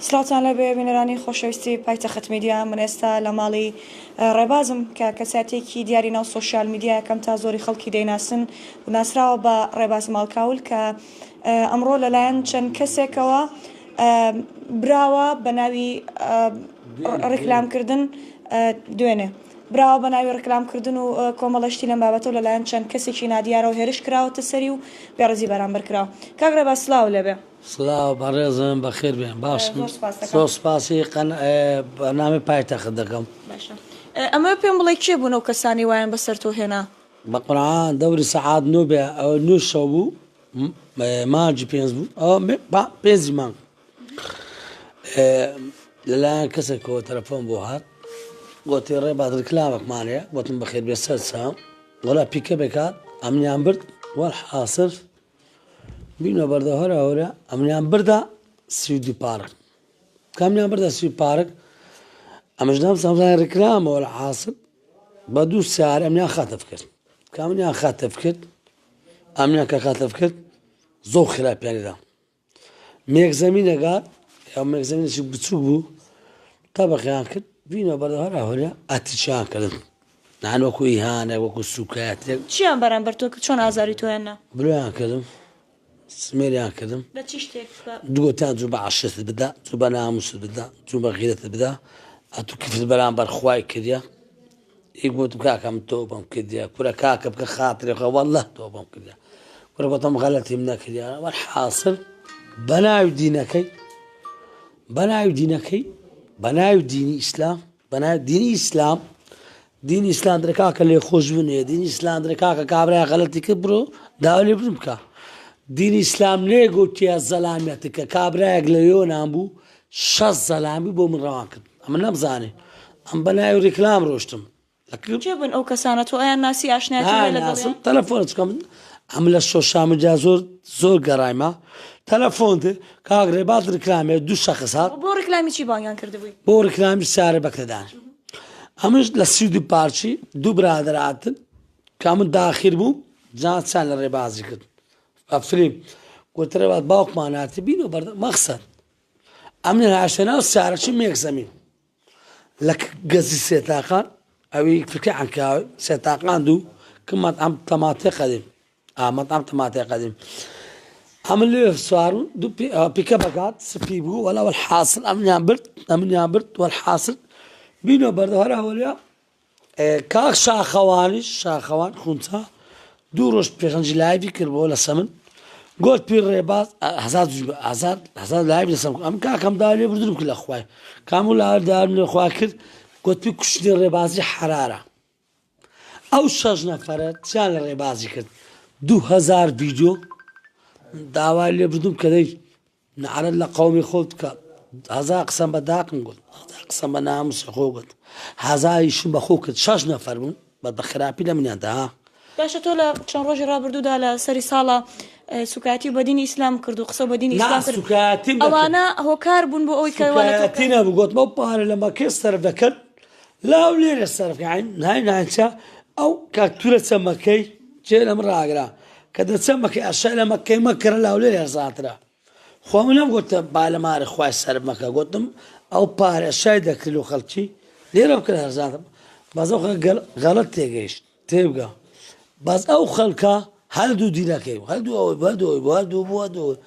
سڵاوتان لێبێ بینەرانی خۆشەویستی پایتەخت میدیا، من ئێستا لە ماڵی ڕێبازم کە کەساتێکی دیاری ناو سۆشیال میدیایە کەم تا زۆری خەڵکی دەیناسن و ناسراوە بە ڕێباز ماڵکاول کە ئەمڕۆ لەلایەن چەند کەسێکەوە براوە بە ناوی ڕیکلامکردن دوێنێ براوە بە ناوی ڕیکلامکردن و کۆمەڵە شتی لەم بابەتەوە لەلایەن چەند کەسێکی نادیارەوە هێرش کراوەتە سەری و بێڕێزی بەرامبەر کراوە. کاک ڕێباز سڵاو لێبێ. سڵاو بەڕێزم بەخێر بێن باشن زۆر سپاس دەکەم. زۆر سپاسی قەن بەرنامەی پایتەخت دەکەم. باشە ئەمەوێ پێم بڵێی کێ بوون ئەو کەسانەی وایان بەسەر تۆ هێنا؟ بە قورعان دەوری سەعات نۆ بێ ئەوە نۆ شەو بوو مانگی پێنج بوو ئەوە پێنجی مانگ لەلایەن کەسێکەوە تەلەفۆن بۆ هات گۆتی ڕێباز ڕیکلامێکمان هەیە گۆتم بەخێر بێ سەر چاو وەلا پیکەپێک هات ئەمنیان برد وەلحاسر بینە بەردە هەرە هەرە ئەمنیان بردە سیودی پارک کامیان بردە سی پارک ئەمەش نام سامزای ڕیکلامە وەلحاسر بە دوو سیار ئەمنیان خەتف کرد کامنیان خەتف کرد ئەمنیان کە خەتف کرد زۆر خراپیاندا مێکزەمینەکە ئەو مێکزەمینێکی بچووک بوو تەبەقیان کرد بینە بەردە هەرا هەرا ئەتیچیان کردن نان وەکو ئیهانە وەکو سوکایەتێک. چیان بەرامبەر تۆ کرد چۆن ئازاری تۆیان نا؟ برۆیان کردم سمێریان کردم. بە چی شتێک؟ بە. گۆتیان جوو بە عەشرەتت بدا جوو بە ناموست بدا جوو بە غیرەتت بدا ئەتوو کفرت بەرامبەر خوای کردیە ئی گۆتم کاکە من تۆبەم کردیە کورە کاکە بکە خاتری خوا واللە تۆبەم کردیە کورە گۆتم غەلەتیم نەکردیە وەلحاسل بەناوی دینەکەی بەناوی دینەکەی بەناوی دینی ئیسلام بەناوی دینی ئیسلام دینی ئیسلام درێ کاکە لێ خۆش بنێ دینی ئیسلام درێ کاکە کابرای غەلەتی کرد بڕۆ داوا لێ بردن بکە دینی ئیسلام لێ گوتیە زەلامیەتکە کابرایەک لە یۆنان بوو شەست زەلامی بۆ من ڕەوان کرد ئەمە نەمزانێ ئەم بە ناوی ڕیکلام ڕۆشتم کێ بوون ئەو کەسانە تۆ ئەیان ناسی ئاشنایەتی هەیە لەگەڵیان؟ تەلەفۆن چکە من ئەم لە سۆشیال میدیا زۆر زۆر گەڕایمە تەلەفۆن دێ کاک ڕێباز ڕیکلامێ دوو شەخس هات بۆ ڕیکلامی چی بانگیان کردبووی؟ بۆ ڕیکلامی سیارە بەکرێدان ئەمش لە سیودی پارچی دوو برادەر هاتن کە من داخیر بوو جان چیان لە ڕێبازی کرد ئەفریم گوت ڕێباز باوکمان هاتی بینەوە بەردە مەخسەد ئەمن هاشتە ناو سیارەکی مێک زەمین لە گەزی سێتاقان ئەوی فکری عەنکاوی سێتاقان دوو کە مەطعم تەماتێ قەدیم ئا مەطعم تەماتێ قەدیم ئەمن لێ سوار بوو دوو پیکە بەکات سپی بوو وەلا وەلحاسل ئەمنیان برد ئەمنیان برد وەلحاسل بینەوە بەردە هەرا وەلیا کاک شاخەوانیش شاخەوان خونچا دوو ڕۆژ پێشەنجی لایڤی کرد بۆ لە سەمن گۆت پیر ڕێباز هەزار هەزار هەزار لایڤ لە سەم ئەم کاکەم دا لێ بردم کرد لە خوای کام و لا دارم لێ خوا کرد گۆت پیر کوشتنی ڕێبازی حەرارە ئەو شەش نەفەرە چیان لە ڕێبازی کرد 2000 ڤیدیۆ داوای لێ بردم کە دەی نەعرەت لە قەومی خۆت بکە هەزار قسەم بە داقم گوت هەزار قسەم بە ناموسی خۆ گوت هەزار ئیشم بە خۆ کرد شەش نەفەر بوون بە بە خراپی لە منیان دا. باشە تۆ لە چەند ڕۆژی ڕابردوودا لە سەری ساڵە سوکایەتی بە دینی ئیسلام کرد و قسە بە دینی نا ئیسلام کرد سوکایەتیم نەکرد ئەوانە هۆکار بوون بۆ ئەوەی کە وا لە تۆ سوکایەتی بکەن نەبوو گوتم ئەو پارە لە مەکەی سەرف دەکرد لە هەولێرێ سەرف کە عین نای نانچە ئەو کاک تورە چە مەکەی جێ لە من ڕاگرە کە دەچە مەکەی ئەشای لە مەکەی مەکرە لە هەولێر هەرزانترە خۆ من نەم گوتم با لە مارە خوای سەرف مەکە گوتم ئەو پارە شای دەکرد و خەڵکی لێرە بکرە هەرزانتر بەس ئەو خەڵک غەڵەت تێگەیشت تێبگە بەس ئەو خەڵکە هەردوو دینەکەی و هەردوو ئەوەی بوو هەردوو ئەوەی بوو هەردوو بوو هەردوو ئەوەی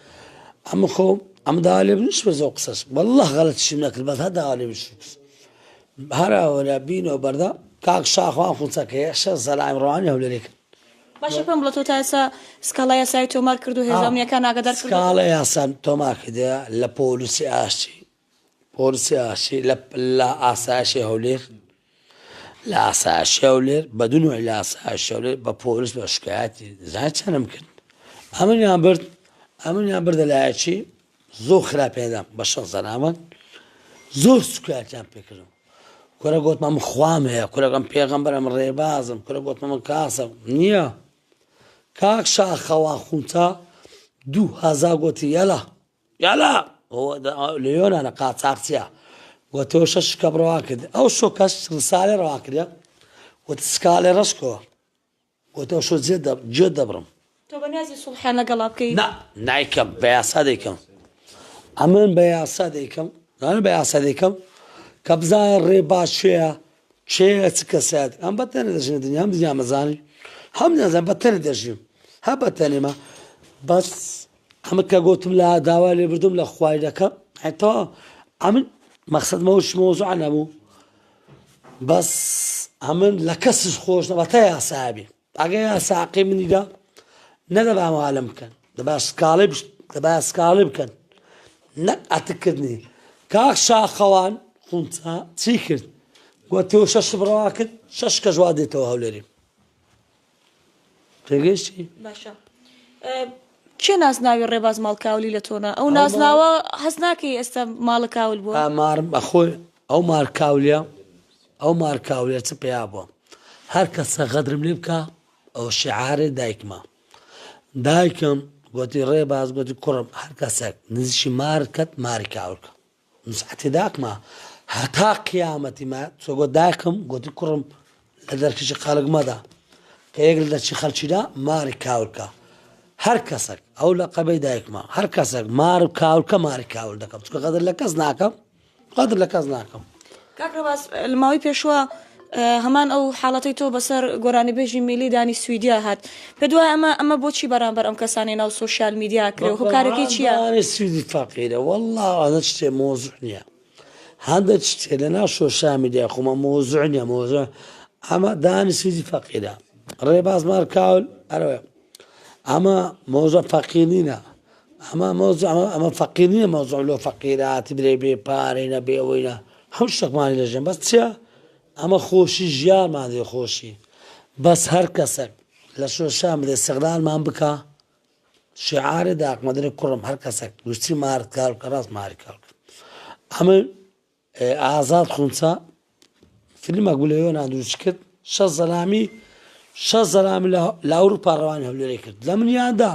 ئەمە خۆ ئەم داوا لێ بنیش بەس ئەو قسەش والله غەڵەتیشم نەکرد بەس هەر داوا لێ بنیش هەرا وەرا بینەوە بەردا کاک شاخوان خونچەکەیە شەش زەلامی ڕەوانی هەولێرێ کرد باشە پێم بڵێ تۆ تا ئێستا سکاڵای یاسایی تۆمار کردو هێزە ئەمنیەکان ئاگادار کردووە؟ سکاڵای یاسام تۆمار کردیە لە پۆلیسی ئاشتی پۆلیسی ئاشتی لە لە ئاسایشی هەولێر لە ئاسایشی هەولێر بە دوو نوعی لە ئاسایشی هەولێر بە پۆلیس بە شکایەتی زای چەنم کرد ئەمنیان برد ئەمنیان بردە لایەکی زۆر خراپیان دام بە شەڕ زەنامەن زۆر سوکایەتیان پێکردم کورە گۆتم ئەم خوام هەیە کورەکەم پێغەمبەرم ڕێبازم کورە گۆتم من کاسم نییە کاک شاخەوان خونچا 2000 گۆتی یەلا یالا لە یۆنانە قاچاقچیە گۆتەوە شەش کەم ڕەوان کرد ئەو شۆکەش ڕسالێ ڕەوان کردە گۆتی سکاڵێ ڕەشکەوە گۆتەوە شۆ جێ دەبڕم. تۆ بە نیازی سوڵحیان لەگەڵا بکەی؟ نا نایکەم بە یاسا دەیکەم ئەمن بە یاسا دەیکەم. زانە بە یاسا دەیکەم کە بزانە ڕێباز چێە چێە چ کەسایەت ئەم بەتەنێ دەژینە دنیا هەم دنیا مەزانی هەم نازان بەتەنێ دەژیم هە بەتەنێمە بەس ئەمە کە گوتم لە داوا لێ بردم لە خوای دەکەم حتا ئەمن مەخصد مەوش مۆزوع نەبوو بەس ئەمن لە کەسش خۆش نەبە تا یاسابی ئەگەر یاساقی منیدا نەدەبا ئەمە بکەن دەبا سکاڵی دەبا سکاڵی بکەن نەک ئەتکردنی کاک شاخەوان خونچا چی کرد گوتەوە شەش بڕوا کرد شەش کەس وا دێتەوە هەولێری تێگەیشتی باشە کێ نازناوی ڕێباز ماڵکاولی لە تۆنا ئەو نازناوە هەست ناکەی ئێستا ماڵە کاول بووە مارم بەخۆی ئەو مارکاولیە ئەو مارکاولیە چ پیا بووە هەر کەسە غەدرم لێ بکا ئەوە شیعارێ دایکمە دایکم گۆتی ڕێباز گۆتی کوڕم هەر کەسێک نزیکی مارت کەت ماری کاولکە نسعەتی داکمە هەتا قیامەتی ما چۆگۆ دایکم گۆتی کوڕم لە دەرکیشی خەڵک مەدە کە یەک لە دەرچی خەڵکیدا ماری کاولکە هەر کەسێک ئەو لە قەبەی دایکمە هەر کەسێک مار و کاولکە ماری کاول دەکەم چونکە غەدر لە کەس ناکەم قەدر لە کەس ناکەم. کاک ڕێباز لە ماوەی پێشوە هەمان ئەو حاڵەتەی تۆ بەسەر گۆرانیبێژی میلی دانی سویدیا هات پێت وایە ئەمە ئەمە بۆچی بەرامبەر ئەم کەسانەی ناو سۆشیال میدیا کرێ و هۆکارەکەی چییە؟ دانی سویدی فەقیرە واللە ئەوە شتێ مۆزوع نییە هەندێک شتێ لە ناو سۆشیال میدیا خۆمە مۆزوع نییە مۆزوع ئەمە دانی سویدی فەقیرە ڕێباز مارکاول ئەرەوە ئەمە مۆزە فەقیر نینە ئەمە مۆزە ئەمە فەقیر نییە مۆزە لۆ فەقیراتی برێ بێ پارەینە بێ ئەوەینە هەم شتێکمانی لەژێن بەس چیە ئەمە خۆشی ژیانمان دێ خۆشی بەس هەر کەسێک لە شۆشان بدێ سەغلالمان بکە شعارێ داقمەدرێ کوڕم هەر کەسێک ویستی مارت کار بکە ڕاست ماری کار بکە ئەمە ئازاد خونچە فیلمەک بوو لە یۆنان دروست کرد شەش زەلامی شەش زەلامی لە ئەوروپا ڕەوانی هەولێرێ کرد لە منیاندا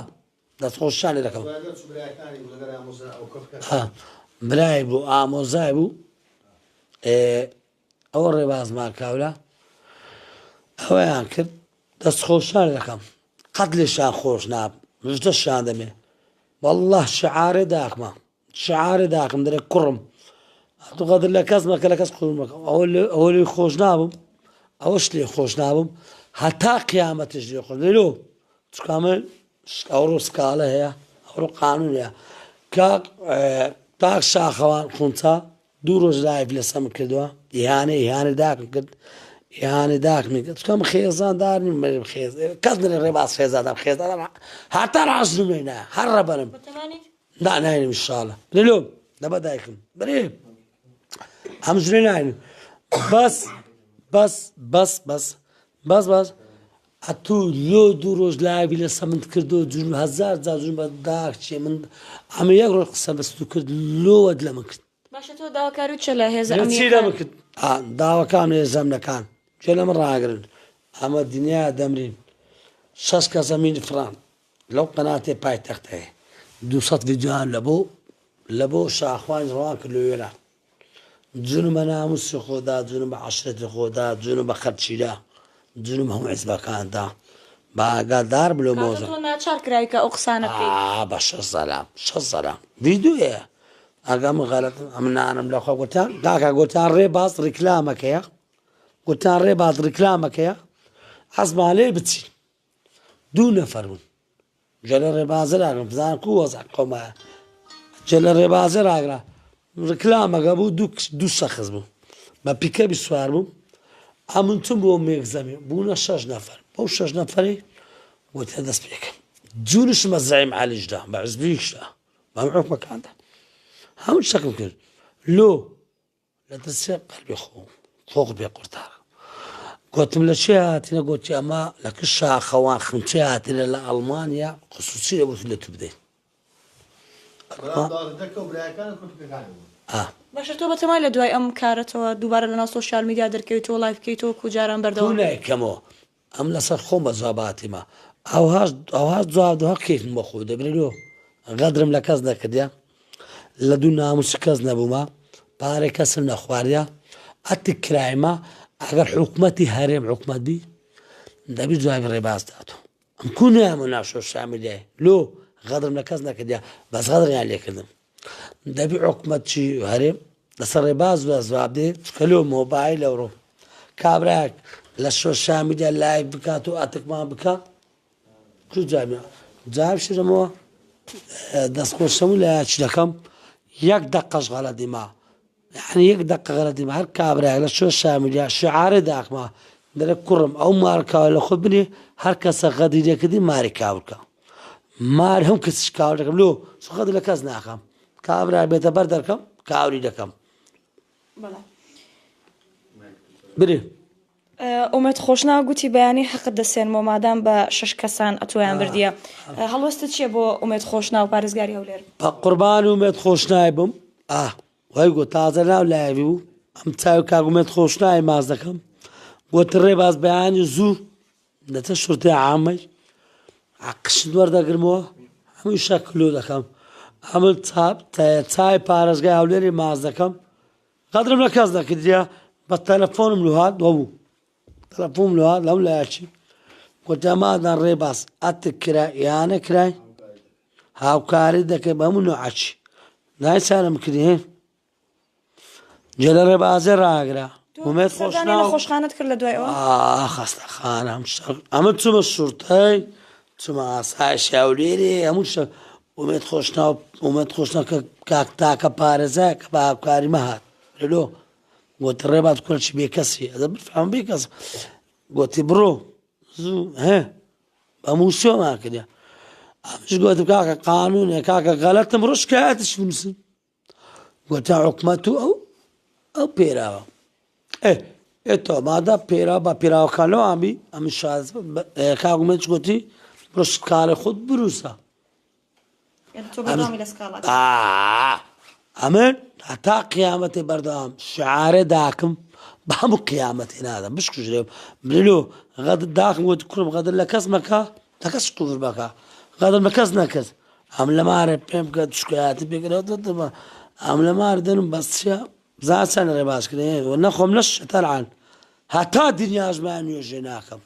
دەستخۆشیان لێ دەکەم برای بوو ئامۆزای بوو ئەوە ڕێباز مارکاولە ئەوەیان کرد دەستخۆشیان دەکەم قەت لێشان خۆش ناب مژدەشیان دەمێ والله شعارێ داخمە شعارێ داخم دەرێ کوڕم ئەتو غەدر لە کەس مەکە لە کەس قبوڵ مەکە ئەوە ئەوە لێ خۆش نابم ئەوەش لێ خۆش نابم هەتا قیامەتش لێ خۆش لۆ چونکە من ئەوڕۆ سکاڵە هەیە ئەوڕۆ قانون هەیە کاک کاک شاخەوان خونچە دوو ڕۆژ live لەسەرم کردووە ئیهانە ئیهانە داکم کرد ئیهانە داکمی کرد چونکە من خێزاندار نیم مەرم خێز کەس نەڵێ ڕێباز خێزاندار خێزاندار هەتا ڕاستم نەینا هەر ڕەبەرم بەتەمانیت نا ناینم ئیشاڵە برێ لۆ دەبە دایکم برێ ئەم ژنە ناینم بەس بەس بەس بەس بەس بەس ئەتوو لۆ دوو ڕۆژ لاوی لە سەمنت کردو جون هەزار جار جون بە داک چێ من ئەمە یەک ڕۆژ قسە بەس تو کرد لۆوەت لە من کرد باشە تۆ داواکاری چە لە هێزە لە چی لە ئەمنیەکان من کرد ئا داواکان هێزە ئەمنەکان گوێ لە من ڕاگرن ئەمە دنیا دەمرین شەش کەسە مین فڕان لەو قەناتێ پایتەخت هەیە 200 ڤیدیۆیان لە بۆ لە بۆ شاخوانی ڕەوان کرد لە وێران جونم بە ناموسی خۆدا جونم بە عەشرەتی خۆدا جونم بە خەرچیدا جونم هەموو حیزبەکاندا بە ئاگادار بلۆ کاکە مۆزە تۆ ناچار کراوی کە ئەو قسانە بکەی. ئا بە شەش زەلام شەش زەلام ڤیدیۆیە ئەگە من غەلەتم ئەمن نانم لە خوا گوتیان کاکە گوتیان ڕێباز ڕیکلامەکەیە گوتیان ڕێباز ڕیکلامەکەیە حەزمان لێ بچین دوو نەفەر بوون جە لە ڕێبازە راگرم بزانم کو وەزع قەومایە جە لە ڕێبازە راگرا ڕکلامەکە بوو دوو دوو شەخس بوو بە پیکەبی سوار بوو ئەمن چون بۆ مێک زەمین بوونە شەش نەفەر بەو شەش نەفەری وتە دەست پێکەم جونشمە زعیم عەلیشدا بە عزبیشدا بەم حکومەکاندا هەموو شتێکم کرد لۆ لە ترسێ قەلبی خۆ خۆق بێ قورتار گۆتم لە چێ هاتینە گۆتی ئەمە لە کش شاخەوان خنچێ هاتینە لە ئەڵمانیا خسوسی لە بۆ لە تو بدەین باشە تۆ بەتەمای لە دوای ئەم کارەتەوە دووبارە لەناو سۆشیال میدیا دەرکەویتەوە live بکەیتەوە کو جاران بەردەوام نایکەمەوە ئەم لەسەر خۆم بە جواباتیمە ئەوهاش ئەوهاش جواب دو کەیفم بە خۆ دەبرێ لۆ غەدرم لە کەس نەکردە لە دوو ناموسی کەس نەبوومە پارەی کەسم نەخواردە ئەتک کرایمە ئەگەر حکومەتی هەرێم حکومەت بی دەبی جوابی ڕێباز داتۆ ئەم کو نامە ناو سۆشیال میدیای لۆ غەدرم لە کەس نەکردە بەس غەدریان لێکردم دەبی حکومەت چی هەرێم. لەسەر ڕێباز و ئەزباب دێ چکە لۆ مۆبایل ئەوڕۆ کابرایەک لە سۆشیال میدیا لایڤ بکات و ئەتکمان بکا کو جامی جاوی شرمەوە دەستخۆشم و لە چ دەکەم یەک دەقەش غەڵەتی ما یعنی یەک دەقە غەڵەتی ما هەر کابرایەک لە سۆشیال میدیا شعارێ داکما دەرێ کوڕم ئەو مارکاوە لە خۆ بنێ هەر کەسە غەدی لێکردی ماری کاولکە مار هەم کەس کاول دەکەم لۆ چ غەدر لە کەس ناکەم کابرا بێتە بەر دەرکەم کاولی دەکەم برێ. ئومێد خۆشناو گوتی بەیانی حەقت دەسێنمەوە مادام بە شەش کەسان ئەتۆیان بردیە هەڵوێستت چیە بۆ ئومێد خۆشناو پارێزگاری هەولێر؟ بە قوربان ئومێد خۆشناوی بم ئاه وای گۆ تازە ناو لایڤی بوو ئەم چاوی کاک ئومێد خۆشناوی ماچ دەکەم گۆتی ڕێباز بەیانی زوو دەچە شورتەی عامەی قشت وەردەگرمەوە هەمووی شەکلۆ دەکەم ئەمن چای پارێزگای هەولێری ماچ دەکەم غەدرم لە کەس نەکردیە بە تەلەفۆنم لۆ هات وەبوو تەلەفۆنم لۆ هات لەم لایەکی گوتیان مادەم ڕێباز ئەتک کرا یانە کرای هاوکاری دەکەی بە هەموو نوعەکی نای چارم کردی جێ لە ڕێبازێ ڕاگرە ئومێد سەردانی خۆشناو نەخۆشخانەت کرد لە دوای ئەوە؟ ئا خەستەخانە هەم شەڕ ئەمە چوومە شورتەی چوومە ئاسایشی هەولێرێ هەموو شتە ئومێد خۆشناو ئومێد خۆشناو کە کاک تاکە پارێزای کە بە هاوکاری مە هات لۆ گۆتی ڕێباز کوڕێکی بێکەسی ئەدە بفهمم بێکەس گۆتی بڕۆ زوو هێ بە موسۆمان کردە ئەمش گۆتم کاکە قانونێ کاکە غەلەتم ڕۆ شکایەتش بنووسن گۆتیان حکومەت و ئەو ئەو پێراوە ئێ ئێ تۆ مادە پێرا بە پێراوەکان لەوان بی ئەم شاز کاک ئومێد گۆتی بڕۆ سکاڵی خۆت بنووسە یعنی تۆ بەردەوامی لە سکاڵاکە ئا ئەمن هەتا قیامەتێ بەردەوام شعارێ داکم بە هەموو قیامەتێ نادەم بشکوژرێم بلو غەدر داکم گوت کوڕم غەدر لە کەس مەکە لە کەس کوفر مەکە غەدر بە کەس نەکرد ئەم لە مارێ پێم بکە شکایەتی پێکرا ئەم لە مار دەنم بەس چیە بزانە چەند ڕێباز کرێ نەخۆم نەش تەلعان هەتا دنیاش ما نوێژێ ناکەم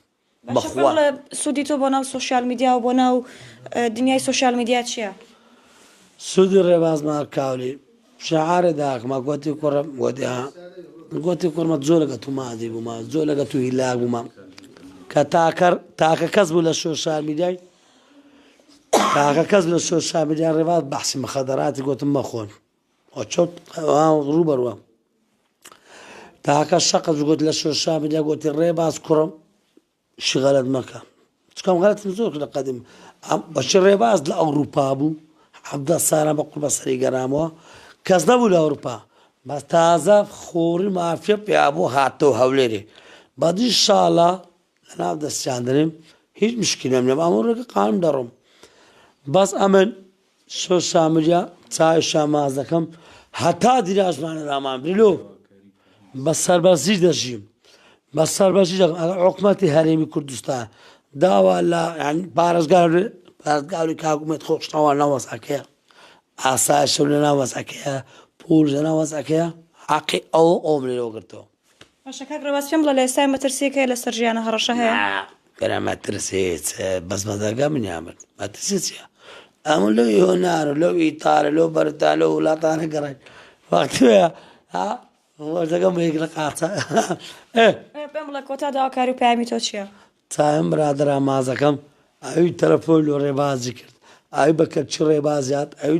باشە پێم بەخوا. بڵێ سوودی تۆ بۆ ناو سۆشیال میدیا و بۆ ناو دنیای سۆشیال میدیا چییە؟ سوودی ڕێباز مارکاولی شعارێ داکما گۆتی کوڕم گۆتی ها گۆتی کوڕمە زۆر لەگە تو مادی بوومە زۆر لەگە تو هیلاک بوومە کە تاکە تاکە کەس بوو لە سۆشیال میدیای تاکە کەس لە سۆشیال میدیا ڕێباز بەحسی مخدراتی گۆتم مەخۆن چۆت ڕووبەروە تاکە شەقت گوت لە سۆشیال میدیا گوتی ڕێباز کوڕم شی غەلەت مەکە چکەم غەلەتم زۆر کرد لە قەدیم ئەم بەچی ڕێباز لە ئەوروپا بوو 17 سالە بە قوربە سەری گەرامەوە کەس نەبوو لە ئەوروپا بەس تازە خۆری مافیا پیا بوو هاتەوە هەولێرێ بەدی شاڵە لەناو دەستیان دەنێم هیچ مشکلەم نیە ئەمە ڕێگە قانون دەڕۆم بەس ئەمن سۆشیال میدیا چاوی شاماز دەکەم هەتا دیراژمانە لامان بلۆ بە سەربەرزی دەژیم بە سەربەرزی دەکەم ئەگەر حکومەتی هەرێمی کوردستان داوا لە یانی پارێزگار پارێزگاری کاک ئومێد خۆشناوە ناوەزعەکەیە ئاسایش لە ناوەزعەکەیە پۆلیس لە ناوەزعەکەیە حەقی ئەو ئەوم لێ گرتەوە. باشە کاک ڕێباز پێم بڵێ لە ئێستای مەترسیەک هەیە لەسەر ژیانە هەڕەشە هەیە؟ نا برا مەترسی چ بەس بەدەرگا منیان برد مەترسی چیە ئەمن لەو یۆنان و لەو ئیتالیا لەو بەریتانیا لەو وڵاتانە گەڕاین وەختێ ها وەردەگەم بە یەک لە قاچە ئێ پێم بڵێ کۆتا داواکاری و پەیامی تۆ چییە؟ چایم برادەرا مازەکەم ئەوی تەلەفۆن لۆ ڕێبازی کرد ئەوی بە کەرچی ڕێبازی هات ئەوی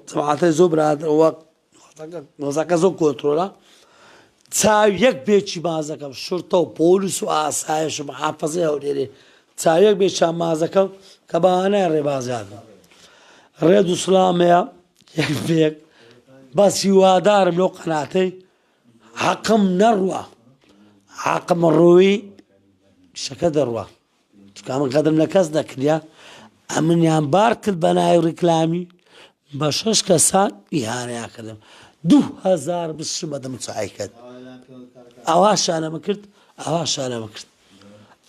جەماعەتە زۆر برادەر وەک وەزعەکە زۆر کۆنترۆلە چاو یەک بێکی مازەکەم شورتە و پۆلیس و ئاسایش و محافەزەی هەولێرێ چاو یەک بێکیان مازەکەم کە بەهانای ڕێبازی هاتن ڕێز و سڵام هەیە یەک بێک بەس هیوادارم لەو قەناتەی حەقم نەڕوا حەقم ڕووی شەکە دەڕوا چونکە ئەمن غەدرم لە کەس نەکردە ئەمنیان بار کرد بە ناوی ڕیکلامی بە شەش کەسان ئیهانەیان کردم 2000 بسم بە دەم چای کرد ئەوا شانەمە کرد ئەوا شانەمە کرد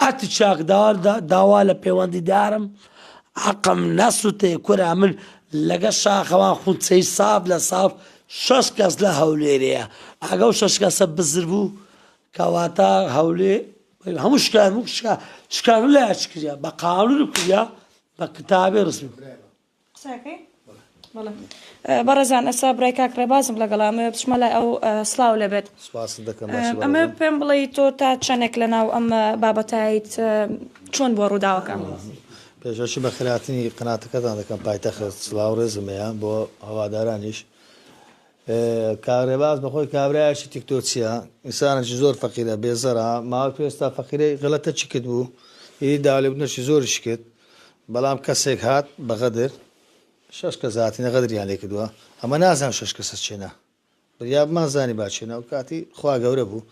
ئەتی چاک داوا لە پەیوەندیدارم حەقم نەسوتێ کورە من لەگە شاخەوان خونچەی ساف لە ساف شەش کەس لە هەولێرەیە ئەگەو شەش کەسە بزر بوو کەواتە هەولێ هەموو شکان هەموو شکا شکان لە چ کریا بە قانون کریا بە کتابێ ڕسمی قسەکەی؟ بەڕێزان ئێستا برای کاک ڕێبازم لەگەڵە ئەمەوێ بچمە لای ئەو سڵاو لێبێت. سوپاست دەکەم باشی ئەمەوێ بەڕێزم. پێم بڵێی تۆ تا چەندێک لەناو ئەم بابەتایت چۆن بووە ڕووداوەکە؟ پێشەکی بەخێرهاتنی قەناتەکەتان دەکەم پایتەخت سڵاو ڕێزم هەیە بۆ هەوادارانیش کاک ڕێباز بەخۆی کابرایەکی تیکتۆچیە ئینسانێکی زۆر فەقیرە بێزەرە ماوەی پێستا فەقیرەی غەلەتەکی کرد بوو ئیدی داوالێبوردنەکی زۆریشی کرد بەڵام کەسێک هات بەغەدر شەش کەس هاتینە غەدریان لێ کردووە ئەمە نازانم شەش کەسە چێنە بریا بمان زانی با چێنە ئەو کاتی خوا گەورە بوو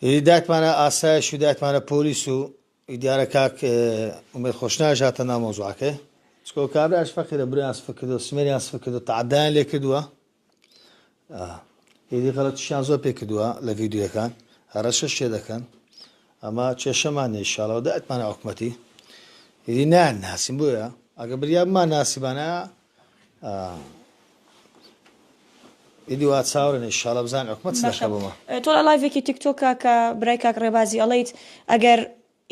ئیدی دایتمانە ئاسایش و دایتمانە پۆلیس و دیارە کاک ئومێد خۆشناویش هاتە ناو مەوزوعەکەی چکۆ کابراش فەقیرە بریان سفر کردووە سمێریان سفر کردووە تەعەدایان لێ کردووە ئیدی غەڵەتیشیان زۆر پێ کردووە لە ڤیدیۆکان هەڕەشەش لێ دەکەن ئەمە کێشەمان نیە ئیشاڵڵا دایتمانە حکومەتی ئیدی نایان ناسین بۆیە ئەگە بریا بمان ناسیبانە ئیدی وا چاوەڕێن ئیشاڵڵا بزانین حکومەت چ دەکا بۆ ما. تۆ لە live ێکی تیکتۆکا کە برای کاک ڕێبازی ئەڵێیت ئەگەر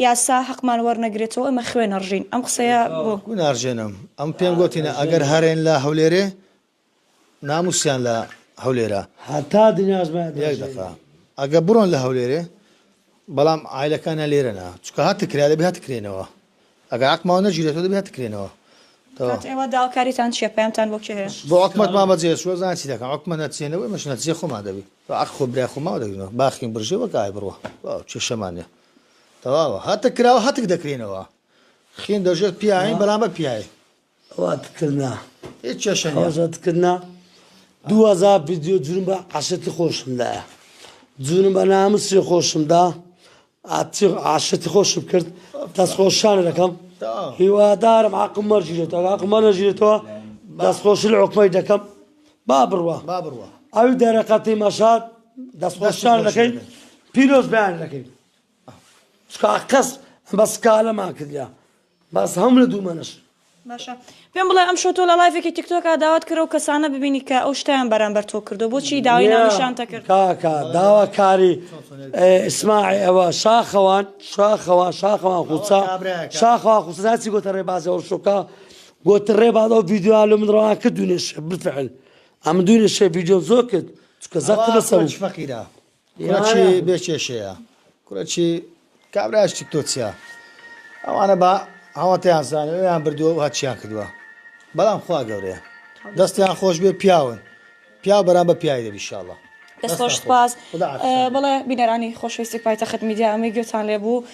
یاسا هەقمان وەرنەگرێتەوە ئێمە خوێن ئەڕژین ئەم قسەیە بۆ؟ کو نارژێنم ئەم پێم گۆتینە ئەگەر هەرێن لە هەولێرێ ناموسیان لە هەولێرە. هەتا دنیاش مایە یەک دەڕژێنی. دەقە ئەگە بڕۆن لە هەولێرێ بەڵام عایلەکانیان لێرەنە چونکە هەتک کرا دەبێ هەتکرێنەوە ئەگەر عەقمان نەگیرێتەوە دەبێ هەتکرێنەوە تەواو. کاک ئێوە داواکاریتان چیە پەیامتان بۆ کێ هەیە؟ بۆ حکومەت مان بەجێ چووە زانین چی دەکەن حکومەت نەچێنەوە ئێمەش نەتیجەی خۆمان دەبی عەق خۆ برای خۆمان وەدەگرینەوە باخین برژێ وەک ئاوی بڕوا تەواو کێشەمان نیە تەواوە هەتک کراوە هەتک دەکرێنەوە خین دەژێت پیاوین بەرامبەر پیاوی. ئەوە تکردنا هیچ کێشە نیە. ئەوەش تکردنا 2000 ڤیدیۆ جورم بە عەشرەتی خۆشم دایە جورم بە ناموسی خۆشم دا عەشرەتی خۆشم کرد دەستخۆشیان دەکەم هیوادارم حەقم وەرگیرێتەوە حەقم وەرنەگیرێتەوە دەستخۆشی لە حکومەت دەکەم با بڕوا با بڕوا ئەوی دەرەقەتی مەشاد دەستخۆشیان دەکەین پیرۆز بەیان دەکەین چکا کەس بە سکالەمان کردیا بەس هەم لە دوومەنش. باشە پێم بڵێ ئەمشۆ تۆ لە live ێکی تیکتۆکا داوات کرد ئەو کەسانە ببینی کە ئەو شتەیان بەرامبەر تۆ کردو بۆچی داوای ناونیشانتە کرد؟ کاکە داواکاری ئیسماعی ئەوە شاخەوان شاخەوان شاخەوان خوچە شاخەوان خوچە ناچی گۆتە ڕێبازی ئەو شۆکە گۆتە ڕێباز ئەو ڤیدیۆیان لە من ڕەوان کرد دوونێ شێ بالفعل ئەم دوونێ شێ ڤیدیۆم زۆر کرد چونکە زەقت لەسەر بوو. فەقیرە کوڕە چی بێ کێشەیە کوڕە چی کابراش تیکتۆچیە ئەوانە بە هاواتیان زانێ یان بردووە و هەرچیان کردووە بەڵام خوا گەورەیە دەستیان خۆش بێ پیاون پیاو بەرام بە پیاوی دەبی ئیشاڵڵا دەست خۆش سپاس بەڵێ بینەرانی خۆشەویستی پایتەخت میدیا ئەمەی گوێتان لێ بوو.